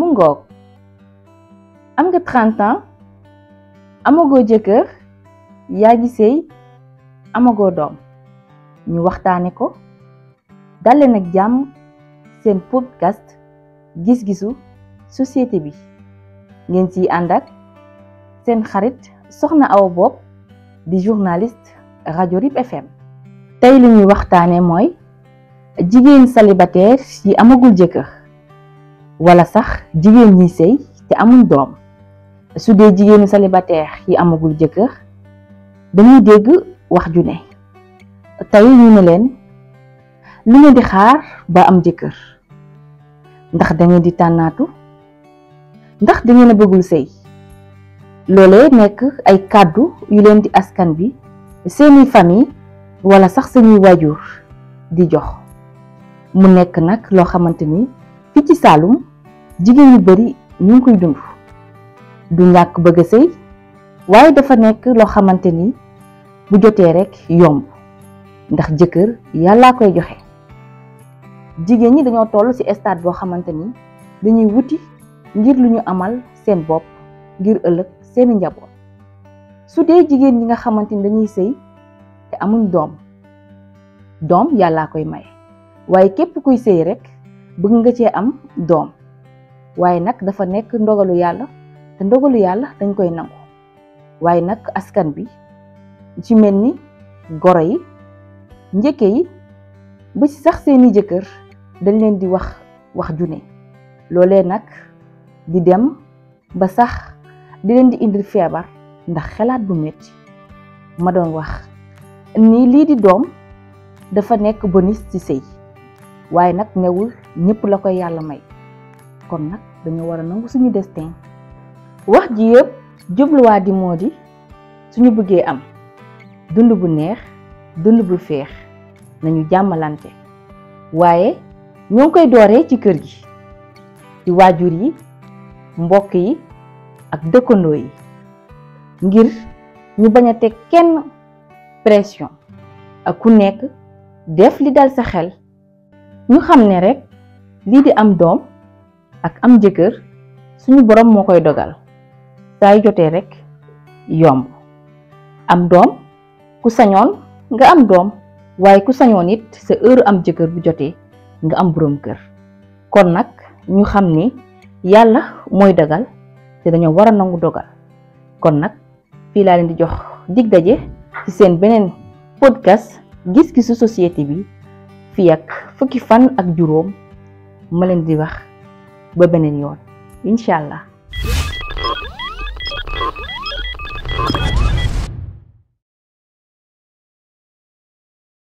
mu ngoog am nga 30 ans amagoo jëkkër yaa ngi sëy amagoo doom ñu waxtaane ko dale nag jàmm seen podcast gis-gisu société bi ngeen ciy ànd ak seen xarit Soxna Awa Bopp di journaliste rajo RIP FM. tey li ñuy waxtaane mooy jigéen célibataire yi amagul jëkkër wala sax jigéen ñi sëy te amul doom. su dee jigéenu célibataire yi amagul jëkkër dañuy dégg wax ju ne tey ñu ne leen lu ngeen di xaar ba am jëkkër ndax da ngeen di tànnaatu ndax da ngeen a bëggul sëy. loolee nekk ay kàddu yu leen di askan bi seeni famille wala sax seeni waajur di jox mu nekk nag loo xamante ni fii ci Saalum jigéen yu bari ñu ngi koy dund. du ñàkk bëgg a sëy waaye dafa nekk loo xamante ni bu jotee rekk yomb ndax jëkkër yàllaa koy joxe. jigéen ñi dañoo toll ci stade boo xamante ni dañuy wuti ngir lu ñu amal seen bopp ngir ëllëg seeni njaboot. su dee jigéen ñi nga xamante ni dañuy sëy te amuñ doom yàllaa koy maye waaye képp kuy sëy rekk bëgg nga cee am doom waaye nag dafa nekk ndogalu yàlla. te ndogalu yàlla dañ koy nangu waaye nag askan bi ci mel ni goro yi njëkke yi ba ci sax seeni jëkkër dañ leen di wax ju ne loolee nag di dem ba sax di leen di indil feebar ndax xalaat bu metti ma doon wax ni lii di doom dafa nekk bonus ci sëy waaye nag newul ñëpp la koy yàlla may kon nag dañu war a nangu suñu destin. wax ji yëpp jubluwaat di moo di suñu bëggee am dund bu neex dund bu féex nañu jàmmalante waaye ñoo ngi koy dooree ci kër gi ci waajur yi mbokk yi ak dëkkandoo yi ngir ñu bañ a teg kenn pression ak ku nekk def li dal sa xel ñu xam ne rekk lii di am doom ak am jëkkër suñu borom moo koy dogal. saa yu jotee rekk yomb am doom ku sañoon nga am doom waaye ku sañoon it sa heure am jëkkër bu jotee nga am boroom kër kon nag ñu xam ni yàlla mooy dogal te dañoo war a nangu dogal kon nag fii laa leen di jox dig daje ci seen beneen podcast gis-gisu société bi fii ak fukki fan ak juróom ma leen di wax ba beneen yoon incha allah.